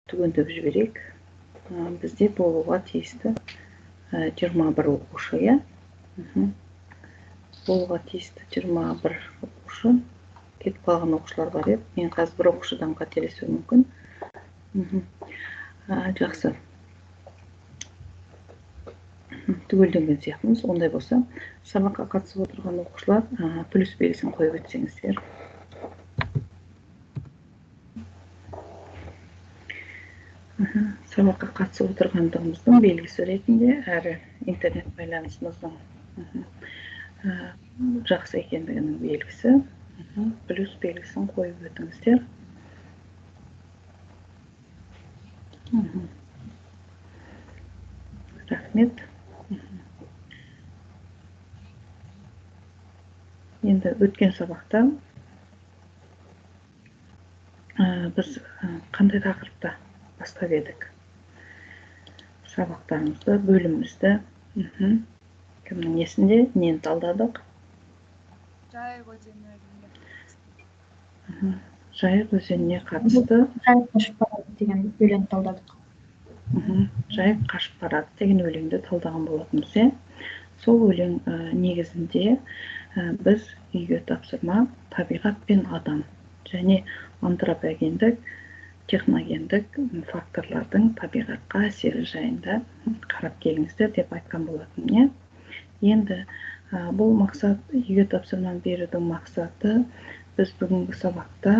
Түгендеп жіберейік. Бізде болуға тиісті 21 оқушы, иә? Болуға тиісті 21 оқушы. Кетіп қалған оқушылар бар еді. Мен қазір бір оқушыдан қателесуім мүмкін. Жақсы. Түгелденген сияқтымыз. Ондай болса, сабаққа қатысып отырған оқушылар плюс белгісін қойып өтсеңіздер. Сабаққа қатысып отырғандығымыздың белгісі ретінде әрі интернет байланысымыздың жақсы екендігінің белгісі плюс белгісін қойып өтіңіздер. Рахмет. Енді өткен сабақта біз қандай тақырыпта бастап едік? Сабақтарымызды, бөлімімізді. Кімнің есінде, нені талдадық? Жайық өзеніне. Жайық өзеніне қатысты. Жайық қашып барады деген өлеңді талдадық. Жайық қашып барады деген өлеңді талдаған болатынбыз, иә? Сол өлең негізінде біз үйге тапсырма табиғат пен адам және антропогендік, техногендік факторлардың табиғатқа әсері жайында қарап келіңіздер деп айтқан болатын, иә? Енді бұл мақсат, үйге тапсырма берудің мақсаты, біз бүгінгі сабақта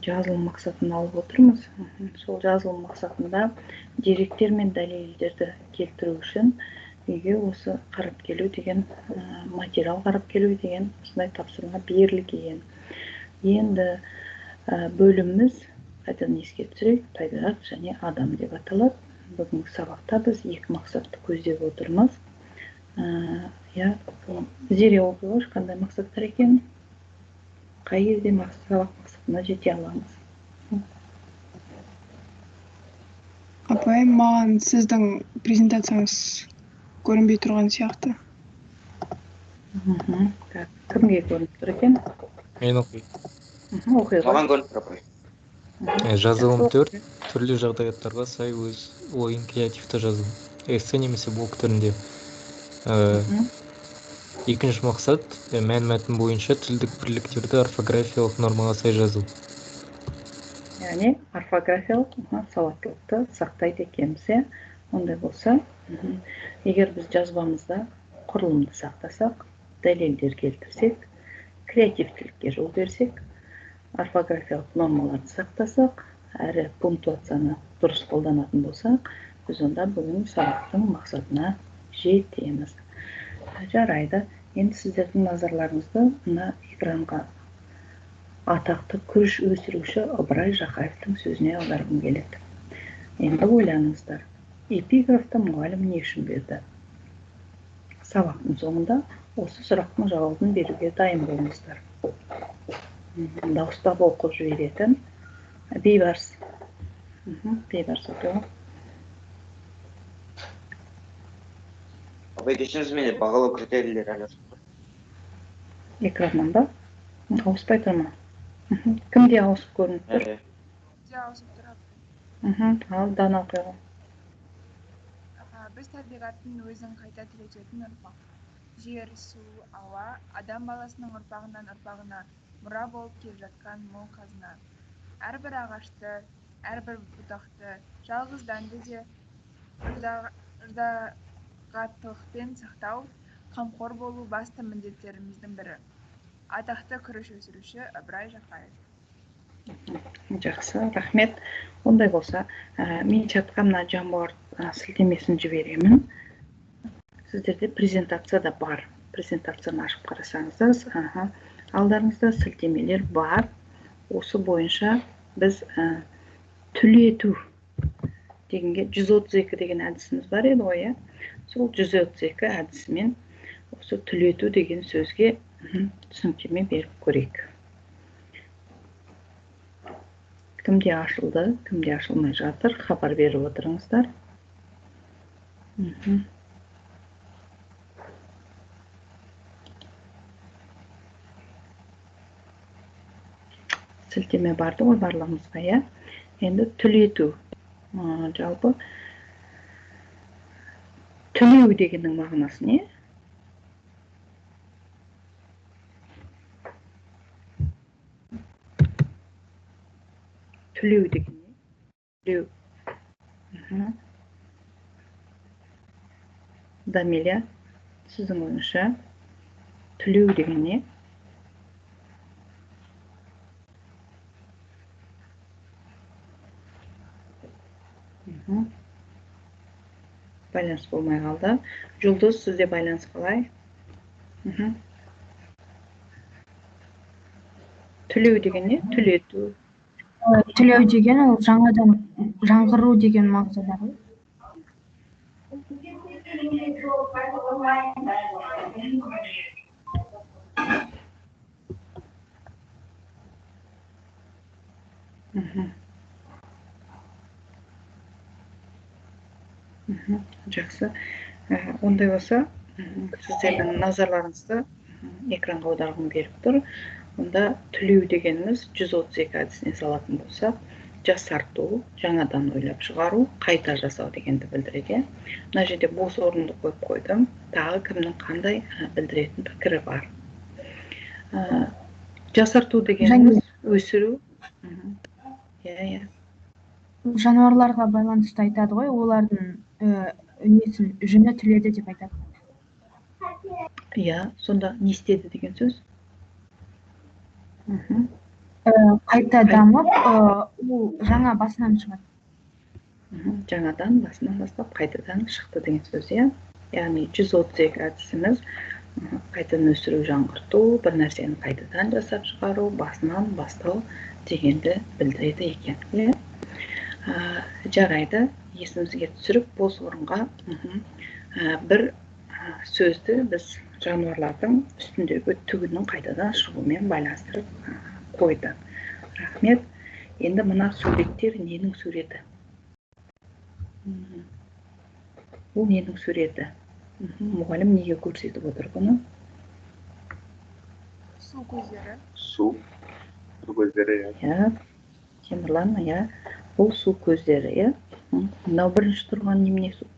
жазылым мақсатын алып отырмыз. Сол жазылым мақсатында деректер мен дәлелдерді келтіру үшін үйге осы қарап келу деген, материал қарап келу деген осындай тапсырма берілген. Енді бөліміміз, қайтадан еске түсірейік, табиғат және адам деп аталады. Бүгінгі сабақта біз екі мақсатты көздеп отырмыз. Иә, Зере оқиғаш қандай мақсаттар екен? Қай кезде сабақ мақсатына жете аламыз? Апай, маған сіздің презентацияңыз көрінбей тұрған сияқты. Кімге көрініп тұр екен? Мен оқиын. Оқиға. Маған көрініп тұр, апай. Жазылым 4, түрлі жағдаяттарға сай өз ойын креативті жазу. Эссе немесе блог түрінде. Екінші мақсат, мән-мәтін бойынша тілдік бірліктерді орфографиялық нормаға сай жазу. Яғни орфографиялық сауаттылықты сақтайды екенбіз, иә? Ондай болса, егер біз жазбамызда құрылымды сақтасақ, дәлелдер келтірсек, креативтілікке жол берсек, орфографиялық нормаларды сақтасақ, әрі пунктуацияны дұрыс қолданатын болсақ, біз онда бүгін сабақтың мақсатына жетеміз. Жарайды. Енді сіздердің назарларыңызды мына экранға атақты күріш өсіруші Ыбырай Жақаевтың сөзіне аударғым келеді. Енді ойланыңыздар. Эпиграфты мұғалім не үшін берді? Сабақтың соңында осы сұрақтың жауабын беруге дайын болыңыздар. Дауыстап оқып жіберетін Бейбарыс. Бейбарыс оқиға. Апай, кешіріңіз, менде бағалау критерийлері әлі ашық тұр. Экраннан ба? Ауыспай тұр ма? Кімде ауысып көрініп тұр? Кімде ауысып тұр? Ал, Дана оқиға. Біз табиғаттың өзін қайта түлететін ұрпақ. Жер, су, ауа, адам баласының ұрпағынан ұрпағына мұра болып келе жатқан мол қазына. Әрбір ағашты, әрбір бұтақты, жалғыз дәнді де ыждағаттылықпен сақтау, қамқор болу басты міндеттеріміздің бірі. Атақты күріш өсіруші Ыбырай Жақаев. Жақсы, рахмет. Ондай болса, мен чатқа мына Jamboard сілтемесін жіберемін. Сіздерде презентация да бар. Презентацияны ашып қарасаңыздар, алдарыңызда сілтемелер бар. Осы бойынша біз түлету дегенге 132 деген әдісіміз бар еді ғой, иә? Сол 132 әдісімен осы түлету деген сөзге түсініктеме беріп көрейік. Кімде ашылды, кімде ашылмай жатыр, хабар беріп отырыңыздар. Сілтеме барды ғой барлығымызға, иә? Енді түлету. Жалпы түлеу дегеннің мағынасы не? Түлеу деген не? Түлеу. Дамиля, сіздің ойыңызша түлеу деген не? Байланыс болмай қалды. Жұлдыз, сізде байланыс қалай? Түлеу деген не? Түлету. Түлеу деген ол жаңадан жаңғыру деген мағынада ғой. Жақсы. Ондай болса, сіздердің назарларыңызды экранға аударғым келіп тұр. Онда түлеу дегеніміз 132 әдісіне салатын болсақ, жасарту, жаңадан ойлап шығару, қайта жасау дегенді білдіреді. Мына жерде бос орынды қойып қойдым. Тағы кімнің қандай білдіретін пікірі бар? Жасарту дегеніміз өсіру. Иә, иә. Жануарларға байланысты айтады ғой, олардың несін жүні түледі деп айтады. Иә, сонда не істеді деген сөз? Қайта дамып, ол жаңа басынан шығады. Жаңадан басынан бастап қайтадан шықты деген сөз, иә? Яғни 132 әдісіміз қайтадан өсіру, жаңғырту, бір нәрсені қайтадан жасап шығару, басынан бастау дегенді білдіреді екен, иә? Жарайды, есімізге түсіріп, бос орынға бір сөзді біз жануарлардың үстіндегі түгінің қайтадан шығуымен байланыстырып қойды. Рахмет. Енді мына суреттер ненің суреті? Бұл ненің суреті? Мұғалім неге көрсетіп отыр бұны? Су көздері. Су көздері, иә. Темірлан, иә. Бұл су көздері, иә. Мынау бірінші тұрған немене су?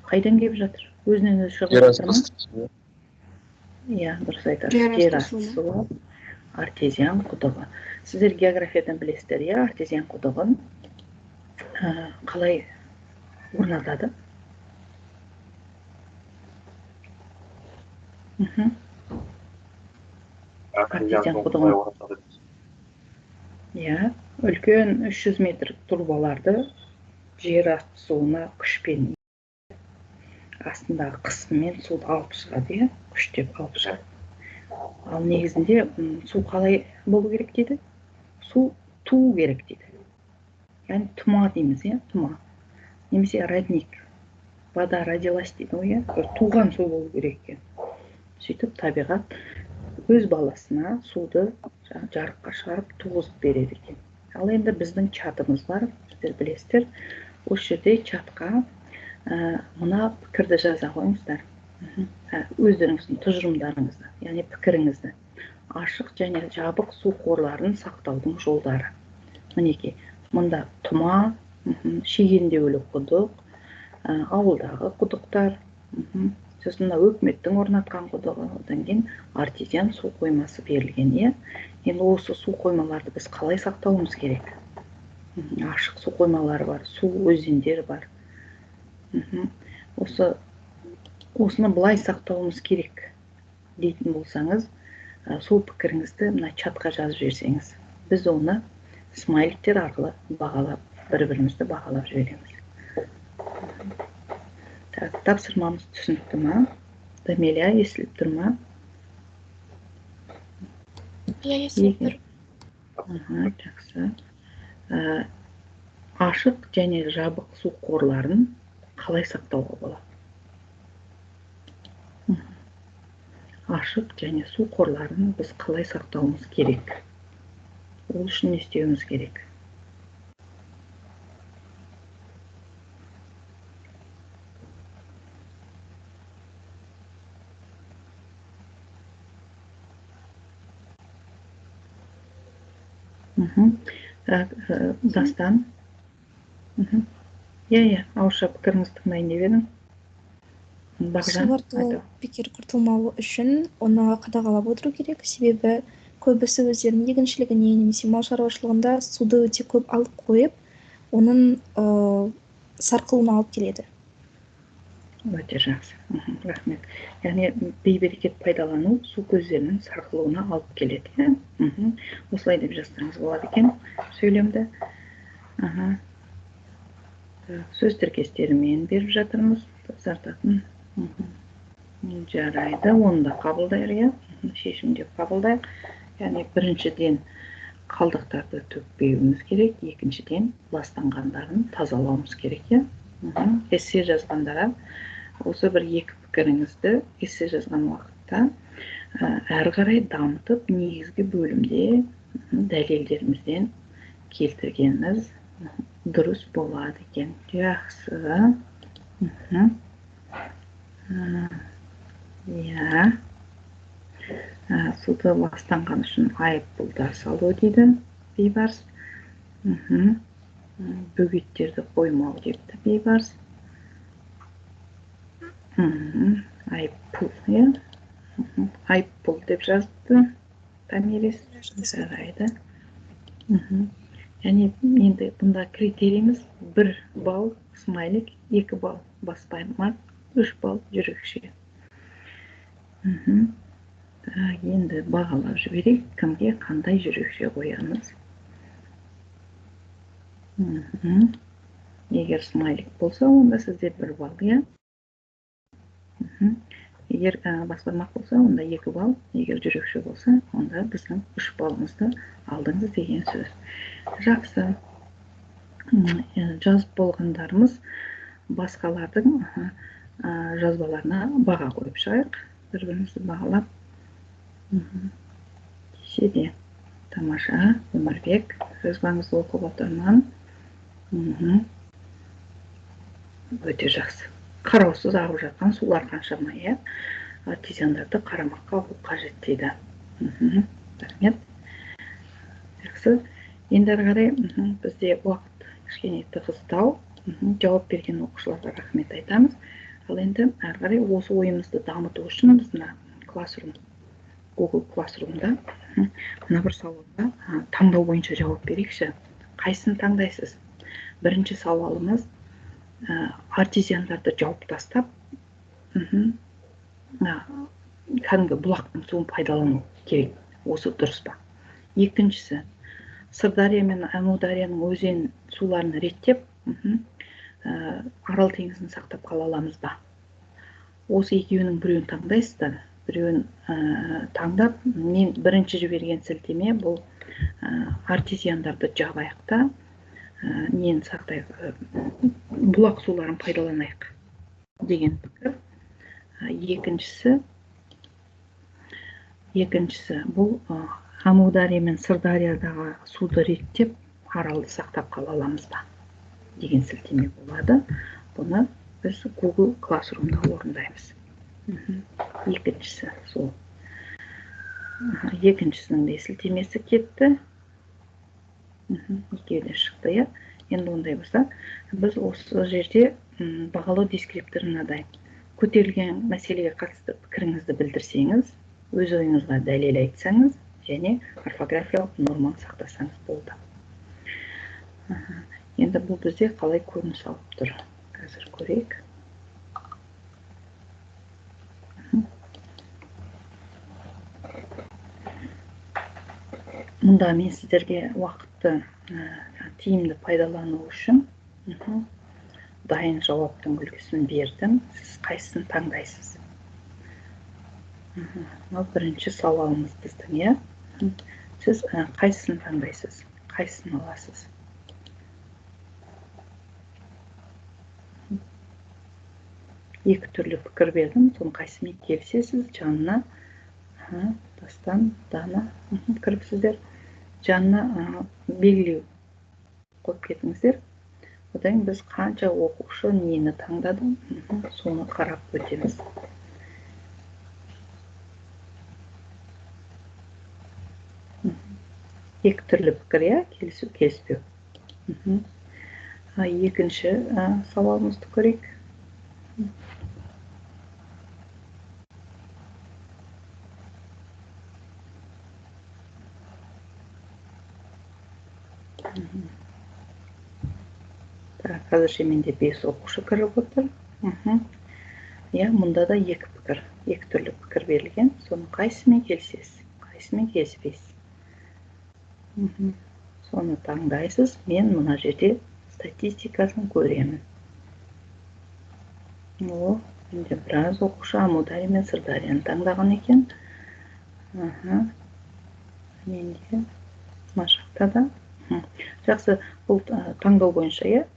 Қайдан келіп жатыр? Өзінен өзі шығып жатыр ма? Иә, дұрыс айтасыз. Жер асты суы, артезиан құдығы. Сіздер географиядан білесіздер, иә, артезиан құдығын қалай орнатады? Артезиан құдығын. Иә, үлкен 300 метр трубаларды жер асты суына күшпен, астындағы қысыммен суды алып шығады, иә, күштеп алып шығады. Ал негізінде су қалай болу керек дейді? Су туу керек дейді. Яғни тұма дейміз, иә, тұма. Немесе родник. Вода родилась дейді ғой, иә, бір туған су болу керек екен. Сөйтіп табиғат өз баласына суды жарыққа шығарып туғызып береді екен. Ал енді біздің чатымыз бар, сіздер білесіздер. Осы жерде чатқа мына пікірді жаза қойыңыздар. Өздеріңіздің тұжырымдарыңызды, яғни пікіріңізді. Ашық және жабық су қорларын сақтаудың жолдары. Мінекей, мұнда тұма, шегендеулі құдық, ауылдағы құдықтар, сосын мына өкіметтің орнатқан құдығы, одан кейін артезиан су қоймасы берілген, иә. Енді осы су қоймаларды біз қалай сақтауымыз керек? Ашық су қоймалары бар, су өзендері бар. Осыны былай сақтауымыз керек дейтін болсаңыз, сол пікіріңізді мына чатқа жазып жіберсеңіз, біз оны смайликтер арқылы бағалап, бір-бірімізді бағалап жібереміз. Так, тапсырмамыз түсінікті ма? Дамелия, естіліп тұр ма? Иә, естіліп тұр. Жақсы. Ашық және жабық су қорларын қалай сақтауға болады? Ашық және су қорларын біз қалай сақтауымыз керек? Ол үшін не істеуіміз керек? Так, Дастан. Иә, ауызша пікіріңізді тыңдайын деп едім. Сулар бекер құртылмауы үшін оны қадағалап отыру керек, себебі көбісі өздерінің егіншілігіне немесе мал шаруашылығында суды өте көп алып қойып, оның сарқылуына алып келеді. Өте жақсы, рахмет. Яғни бейберекет пайдалану су көздерінің сарқылуына алып келеді. Осылай деп жазсаңыз болады екен сөйлемді. Сөз тіркестерімен беріп жатырмыз, тазартатын. Жарайды, оны да қабылдайық, иә, шешім деп қабылдайық. Яғни біріншіден қалдықтарды төкпеуіміз керек, екіншіден ластанғандарын тазалауымыз керек, иә. Эссе жазғандарға осы бір екі пікіріңізді эссе жазған уақытта әрі қарай дамытып, негізгі бөлімде дәлелдерімізден келтіргеніміз дұрыс болады екен. Жақсы. Иә. Суды ластанған үшін айыппұлдар салу дейді Бейбарыс. Бөгеттерді қоймау депті Бейбарыс. Айыппұл, иә. Айыппұл деп жазыпты Томирис. Жарайды. Яғни енді бұнда критерийіміз 1 балл смайлик, 2 балл бас бармақ, 3 балл жүрекше. Енді бағалап жіберейік, кімге қандай жүрекше қоямыз. Егер смайлик болса, онда сізде 1 балл, иә. Егер бас бармақ болса, онда 2 балл, егер жүрекше болса, онда біздің 3 баллымызды алдыңыз деген сөз. Жақсы. Жазып болғандарымыз басқалардың жазбаларына баға қойып шығайық, бір-бірімізді бағалап. Кеше де тамаша, Өмірбек, жазбаңызды оқып отырмын. Өте жақсы. Қараусыз ағып жатқан сулар қаншама, иә? Артезиандарды қарамаққа алу қажет дейді. Рахмет. Жақсы. Енді әрі қарай бізде уақыт кішкене тығыздау. Жауап берген оқушыларға рахмет айтамыз. Ал енді әрі қарай осы ойымызды дамыту үшін біз мына Classroom, Google Classroom'да мына бір сауалға таңдау бойынша жауап берейікші. Қайсысын таңдайсыз? Бірінші сауалымыз артезиандарды жауып тастап, кәдімгі бұлақтың суын пайдалану керек. Осы дұрыс па? Екіншісі, Сырдария мен Әмударияның өзен суларын реттеп, Арал теңізін сақтап қала аламыз ба? Осы екеуінің біреуін таңдайсыздар. Біреуін таңдап, мен бірінші жіберген сілтеме бұл артезиандарды жабайық та, нені сақтайық, бұлақ суларын пайдаланайық деген пікір. Екіншісі бұл Әмудария мен Сырдариядағы суды реттеп, Аралды сақтап қала аламыз ба деген сілтеме болады. Бұны біз Google Classroom'да орындаймыз. Екіншісі сол. Екіншісінің де сілтемесі кетті. Екеуі де шықты, иә. Енді ондай болса, біз осы жерде бағалау дескрипторы мынадай. Көтерілген мәселеге қатысты пікіріңізді білдірсеңіз, өз ойыңызға дәлел айтсаңыз, және орфографиялық норманы сақтасаңыз болды. Енді бұл бізде қалай көрініс алып тұр? Қазір көрейік. Мұнда мен сіздерге уақытты тиімді пайдалану үшін дайын жауаптың үлгісін бердім. Сіз қайсысын таңдайсыз? Мынау бірінші сауалымыз біздің, иә? Сіз қайсысын таңдайсыз? Қайсысын аласыз? Екі түрлі пікір бердім. Соның қайсысымен келісесіз? Жанына Дастан, Дана кіріпсіздер. Жанына белгілеу қойып кетіңіздер. Одан кейін біз қанша оқушы нені таңдады, соны қарап өтеміз. Екі түрлі пікір, иә, келісу, келіспеу. Екінші сауалымызды көрейік. Так, қазірше менде 5 оқушы кіріп отыр. Иә, мұнда да екі пікір, екі түрлі пікір берілген. Соның қайсымен келісесіз, қайсымен келіспейсіз? Соны таңдайсыз. Мен мына жерде статистикасын көремін. О, менде біраз оқушы Амудария мен Сырдарияны таңдаған екен. Менде мына жақта да. Жақсы, бұл таңдау бойынша, иә.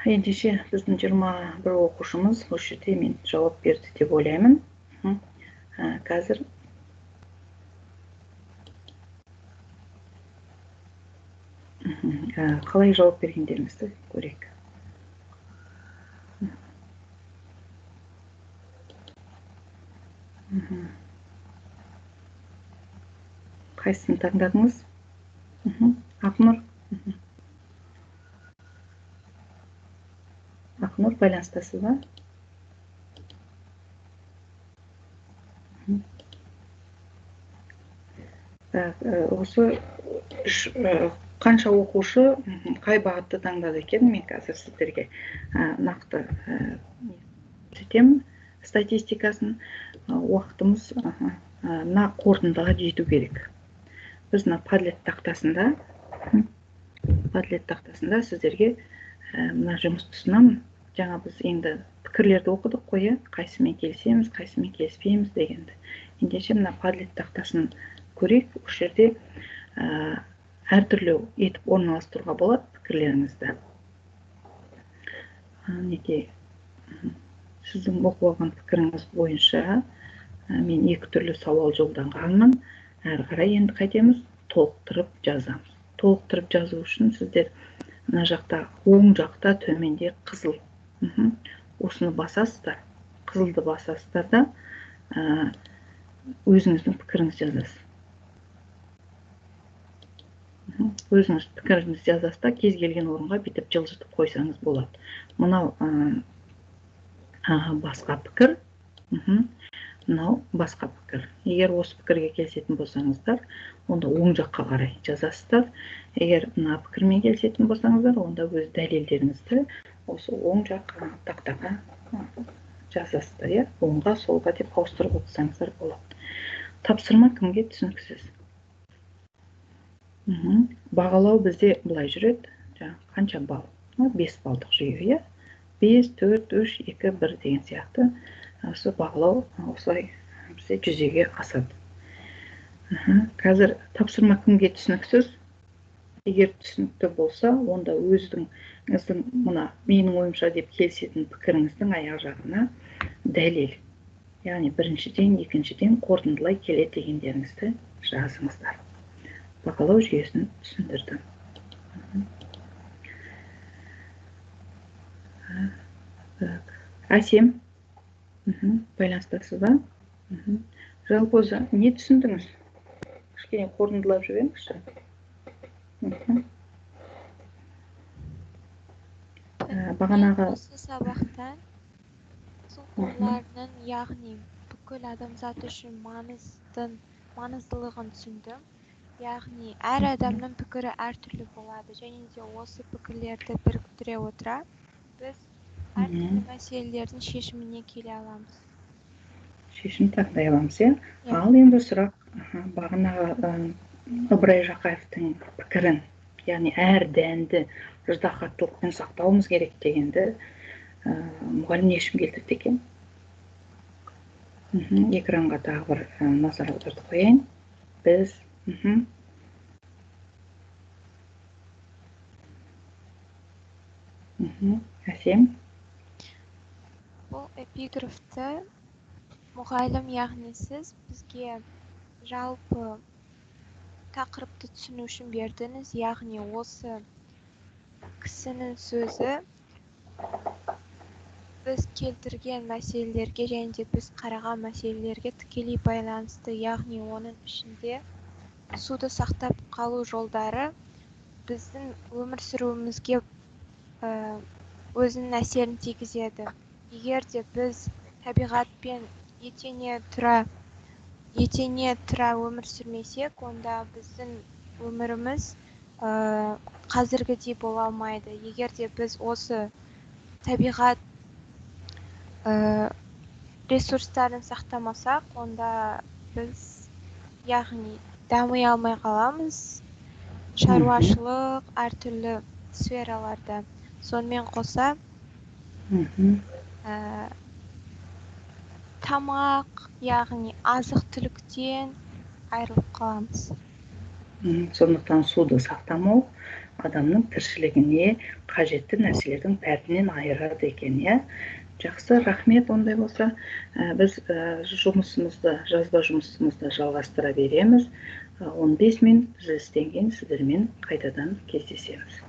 Ендеше біздің 21 оқушымыз осы жерде мен жауап берді деп ойлаймын. Қазір қалай жауап бергендеріңізді көрейік. Қайсысын таңдадыңыз? Ақнұр. Ақнұр, байланыстасыз ба? Так, осы қанша оқушы қай бағытты таңдады екен, мен қазір сіздерге нақты көрсетемін статистикасын. Уақытымыз мына қорытындыға жету керек. Біз мына Padlet тақтасында, сіздерге мына жұмысты ұсынамын. Жаңа біз енді пікірлерді оқыдық қой, қайсымен келісеміз, қайсымен келіспейміз дегенді. Ендеше мына Padlet тақтасын көрейік. Осы жерде әртүрлі етіп орналастыруға болады пікірлеріңізді. Мінекей, сіздің оқып алған пікіріңіз бойынша мен екі түрлі сауал жолданғанмын. Әрі қарай енді қайтеміз, толықтырып жазамыз. Толықтырып жазу үшін сіздер мына жақта, оң жақта төменде қызыл. Осыны басасыздар, қызылды басасыздар да өзіңіздің пікіріңізді жазасыз. Өзіңіз пікіріңізді жазасыз да кез келген орынға бүйтіп жылжытып қойсаңыз болады. Мынау басқа пікір, мынау басқа пікір. Егер осы пікірге келісетін болсаңыздар, онда оң жаққа қарай жазасыздар. Егер мына пікірмен келісетін болсаңыздар, онда өз дәлелдеріңізді осы оң жақ тақтаға жазасыздар, иә? Оңға, солға деп ауыстырып отырсаңыздар болады. Тапсырма кімге түсініксіз? Бағалау бізде былай жүреді. Қанша балл? 5 балдық жүйе, иә? 5, 4, 3, 2, 1 деген сияқты. Осы бағалау осылай бізде жүзеге асады. Қазір тапсырма кімге түсініксіз? Егер түсінікті болса, онда өзіңіздің мына менің ойымша деп келісетін пікіріңіздің аяқ жағына дәлел, яғни біріншіден, екіншіден қорытындылай келе дегендеріңізді жазыңыздар. Бағалау жүйесін түсіндірдім. Так, Әсем, байланыстасыз ба? Жалпы өзі не түсіндіңіз? Кішкене қорытындылап жіберіңізші. Бағанағы осы сабақтан су қорларының, яғни бүкіл адамзат үшін маңыздылығын түсіндім. Яғни әр адамның пікірі әртүрлі болады, және де осы пікірлерді біріктіре отыра біз әртүрлі мәселелердің шешіміне келе аламыз. Шешім таңдай аламыз, иә? Ал енді сұрақ, бағанағы Ыбырай Жақаевтың пікірін, яғни әр дәнді ыждаһаттылықпен сақтауымыз керек дегенді мұғалім не үшін келтірді екен? Экранға тағы бір назар аудартып қояйын. Біз Әсем. Бұл эпиграфты мұғалім, яғни сіз бізге жалпы тақырыпты түсіну үшін бердіңіз, яғни осы кісінің сөзі біз келтірген мәселелерге және де біз қараған мәселелерге тікелей байланысты, яғни оның ішінде Суды сақтап қалу жолдары біздің өмір сүруімізге өзінің әсерін тигізеді. Егер де біз табиғатпен етене тұра өмір сүрмесек, онда біздің өміріміз қазіргідей бола алмайды. Егер де біз осы табиғат ресурстарын сақтамасақ, онда біз, яғни, дами алмай қаламыз шаруашылық әртүрлі сфераларда. Сонымен қоса тамақ, яғни азық түліктен айырылып қаламыз. Сондықтан суды сақтамау адамның тіршілігіне қажетті нәрселердің бәрінен айырады екен, иә. Жақсы, рахмет. Ондай болса, біз жұмысымызды, жазба жұмысымызды жалғастыра береміз. 15 минут үзілістен кейін сіздермен қайтадан кездесеміз.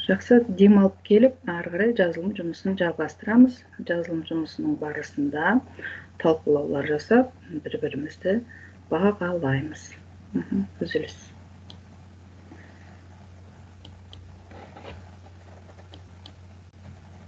Жақсы, демалып келіп, ары қарай жазылым жұмысын жалғастырамыз. Жазылым жұмысының барысында талқылаулар жасап, бір бірімізді бағалаймыз. Үзіліс.